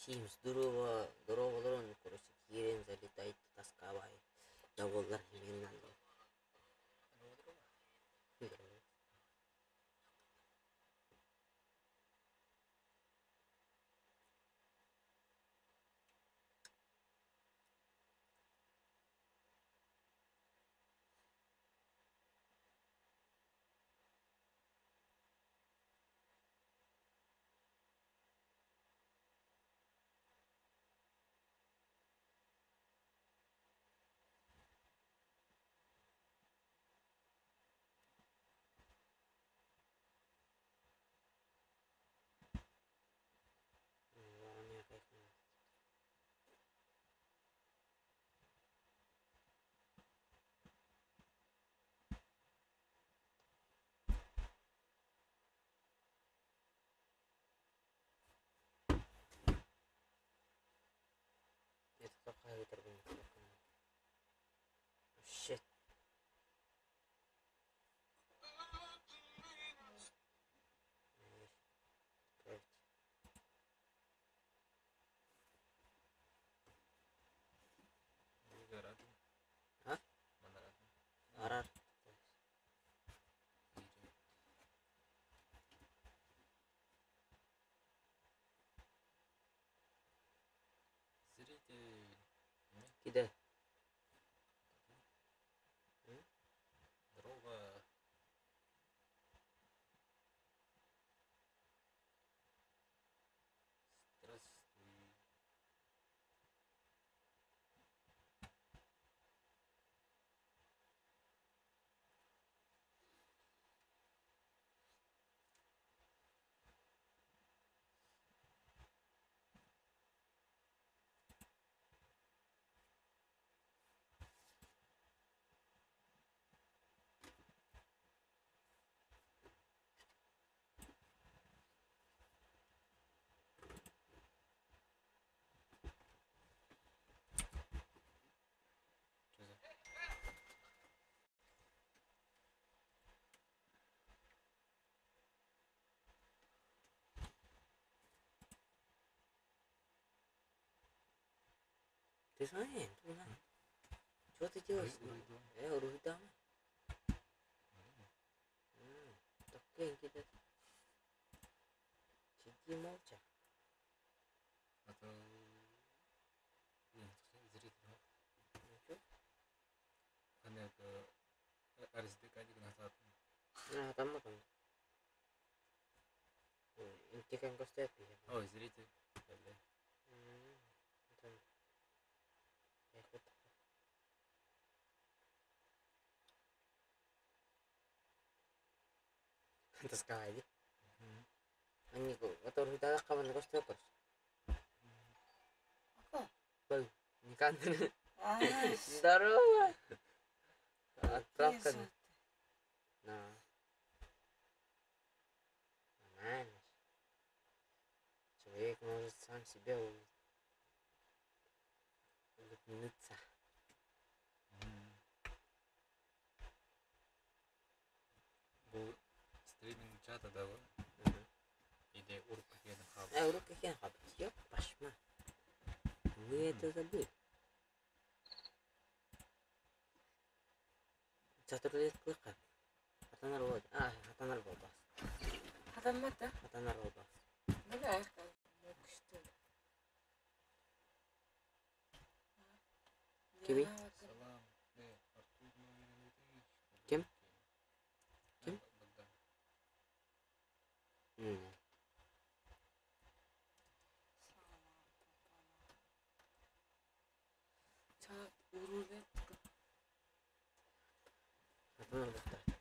Всем здорово, здорово, короче, киирэн залетайте, тосковай. Да буоллар именно. Здорово. Shit. А? Арар. Киде? Здорово. Здравствуй. Что за? Ты знаешь, ты знаешь. Что ты делаешь? Уруһуйдаама. Такие кидет. Сиди молча. А то... Зритель. Ой, зритель. Тоскаайди. Здорово! Отправка. На. Нормально. Человек может сам себе улыбнуться. Бу стриминг чата да бу? Или урукку киэнэ хаалбыт? Урукку киэнэ хаалбыт. Ёп, пашма. Мы это забыли. Чатырылык Хатанар буолла. А, хатанар буолбас. Хатаммат да? Хатанар буолбас. Кими? Ким? Ким? Хатанар буолта.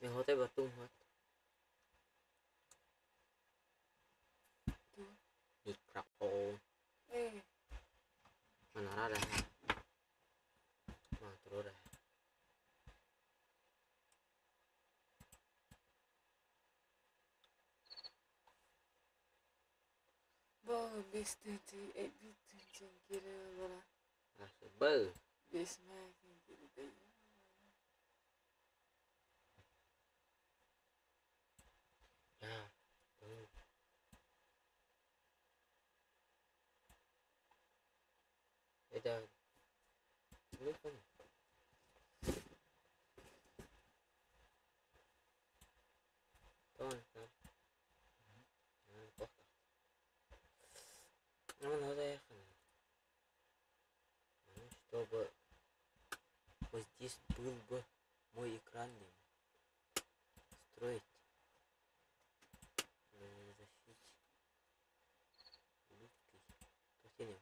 Nhà hồ Tây bật tung hết. Mikrofon. Manara dah. Mah terus dah. 5 тыһыынча киирэн ылара. Был. 5 мээкин киирдэ. Я. Был. Это... Ну, понял. Чтобы вот здесь был бы мой экран, строить, защить улыбкой.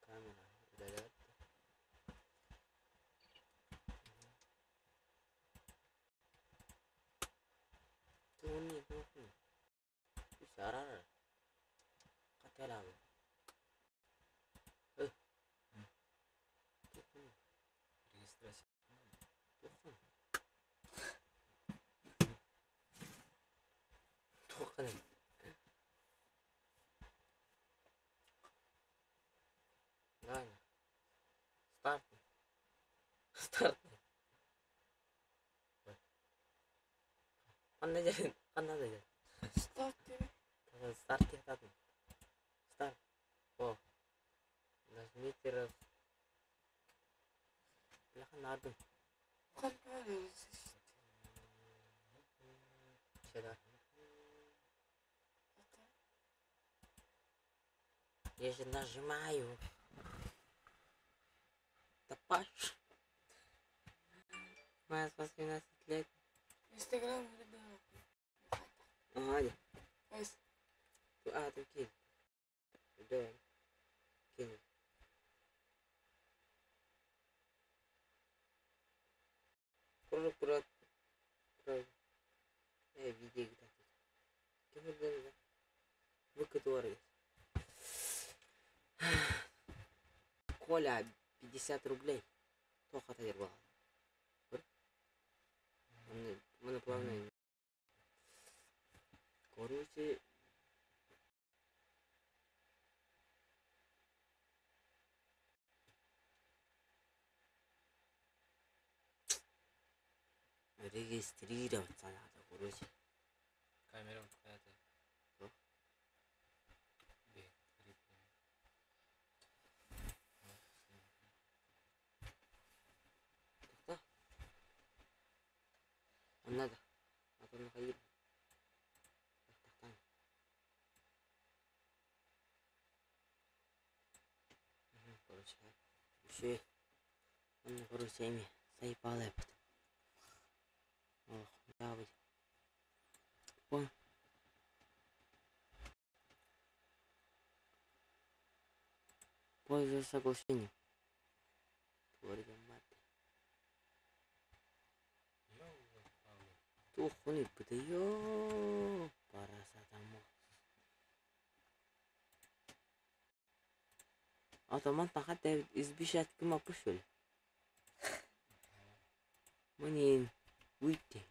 Камера удалять. Регистрация. Ладно. Старт. Старт. Ханна дьэрин, ханна да дьэр. Старт диэби. Старт диэтатын. Старт. О. Нажмите раз. Бляха нардым. Ханна Сюда. Я же нажимаю. Да Паш. Моя 18 лет. Инстаграм Ага, А, ты кинь. Да. Кинь. Про про видео где-то. Выкатывай. Коля, 50 рублей. Тоха была. Моноплавная. Короче, регистрироваться надо, короче. Камера какая-то. Что? Б, 3, Да. Надо. А то находили. Короче, еще он, короче, ими сайпалы. Ох, да, быть. По. Пользуясь соглашением. Тух, он парасатамо. Атаман тахат избежать кыма пушул. Мне уйти.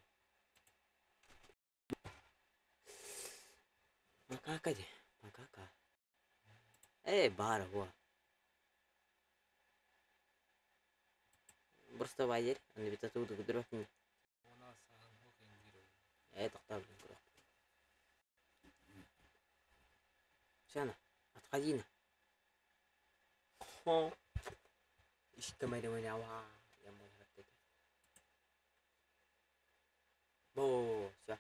Макака де, макака. Эй, бар, во. Просто вайер, он ведь оттуда выдрот не. Тоқтар, блин, Сяна, отходи на. Хо. Я Бо, все.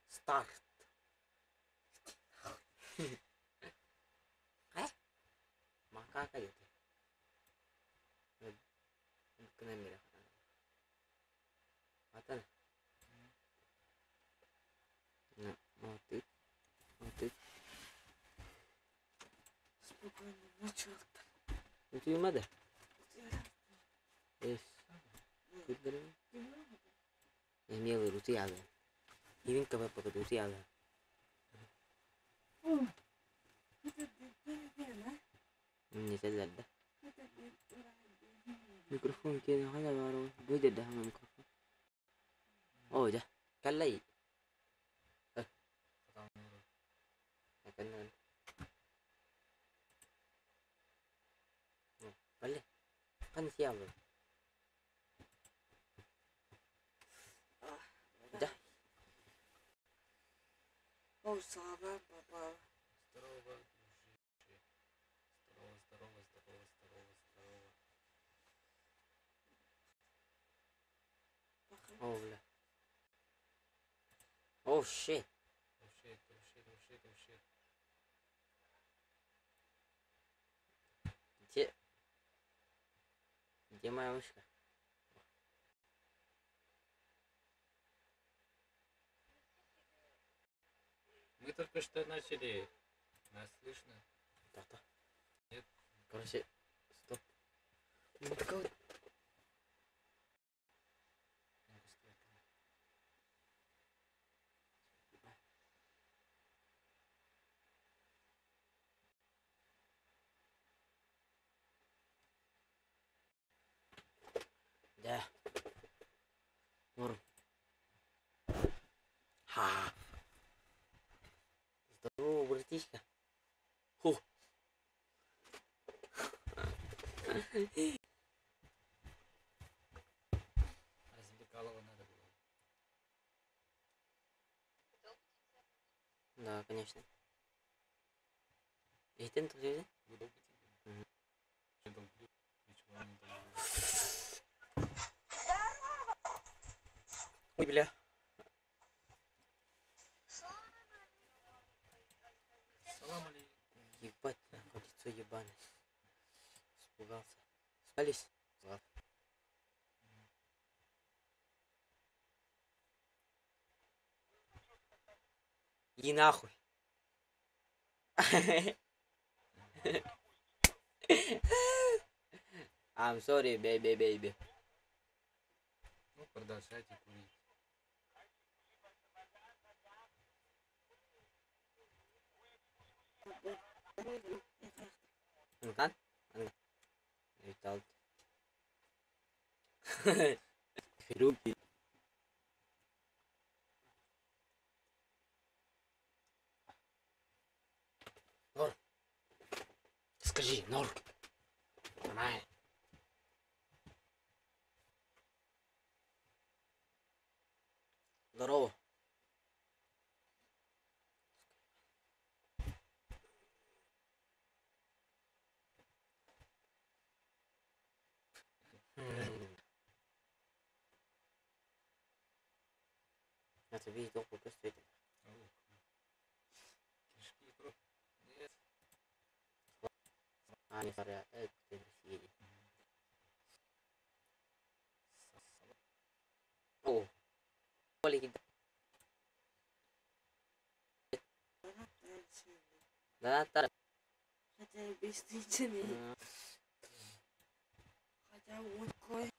Старт. Э? Макака где-то. Камера. Атана. На, вот ты. Вот ты. Спокойной ночи. Утуймады. Эс. Күлдерме? Эмиэлыр утуялы. Ивин кабап пакат утуялы. Не да. Микрофон киэҥ баар бу микрофон. Оо дьэ, кэллэй. Кэллэ. Ханна Да. О, Сава, папа. Здорово, дружище. Здорово, здорово, здорово, здорово, здорово. Пока. О, бля. Oh, shit. Oh shit, oh shit, oh shit, oh shit. Где? Где моя мышка? Мы только что начали. Нас слышно? Да-да. Нет. Короче, стоп. Ну, такая вот. Ну-ка, стой там. Да. Норм. Ха. Здорово, братишка. Ху. Развлекалово надо было. Да, конечно. Иһитин тохтойдун? Вы долбите? Мгм. Я долблю. Ничего не долблю. Ой, бля. Салам алейкум. Ебать, нахуй, лицо ебаное. Испугался. Спались? Ладно. Иди нахуй. I'm sorry, baby, baby. Ну, продолжайте курить. Анган? Анган. Виталт. Хрюпи. Нор. Скажи, Нор. Нормально. Здорово. Это видеть только просто это. Ау. Кишки, кровь. Нет. А, не, сорри, это ты съедет. Салам. О. Оли, да, да. Хотя бесстыдный. Хотя вот кой.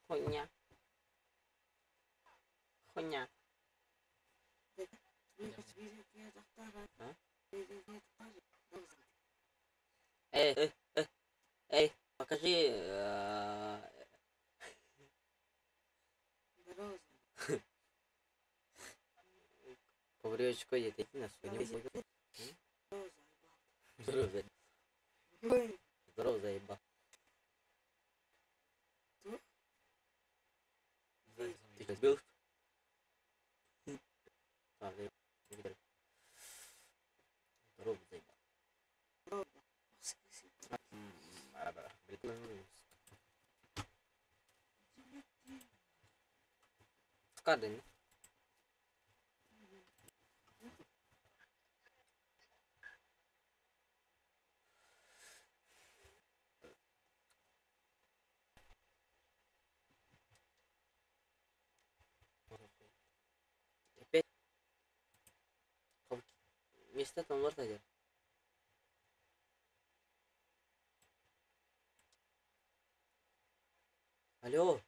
Хуйня. Хуйня. А? Эй, эй, эй, эй, покажи. Коври очко где-то иди на свой. Здорово, заебал. Здорово, заебал. Сзади Ты за сейчас был? А, да, Здорово, заебал. Скадын. Опять. Место там можно делать? Алло.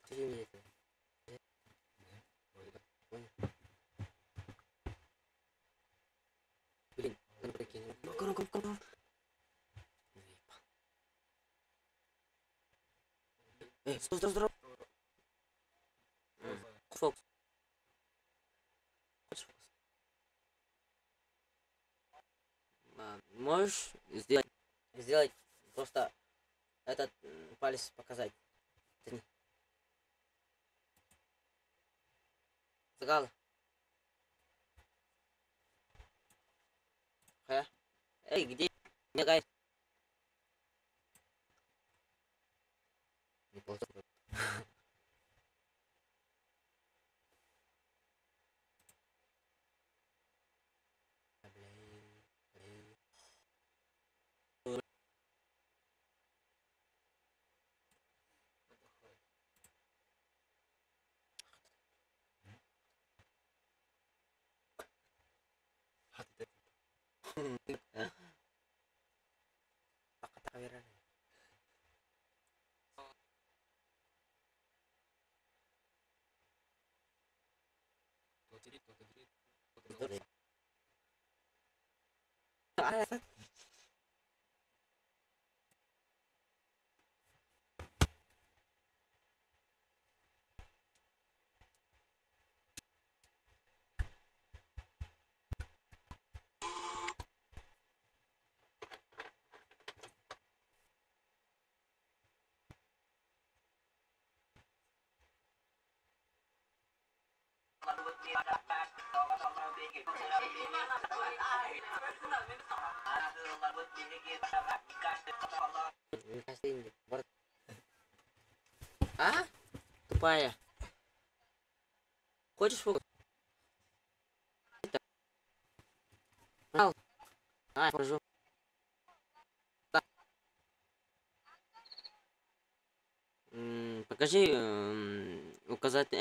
Скажи мне это. Вроде. Здорово. Фокус. Хочешь фокус? Можешь сделать просто этот палец показать? Загал. Эй, где? Негай. Не получилось. А? Тупая. Хочешь фокус? А, покажу. Покажи указатель.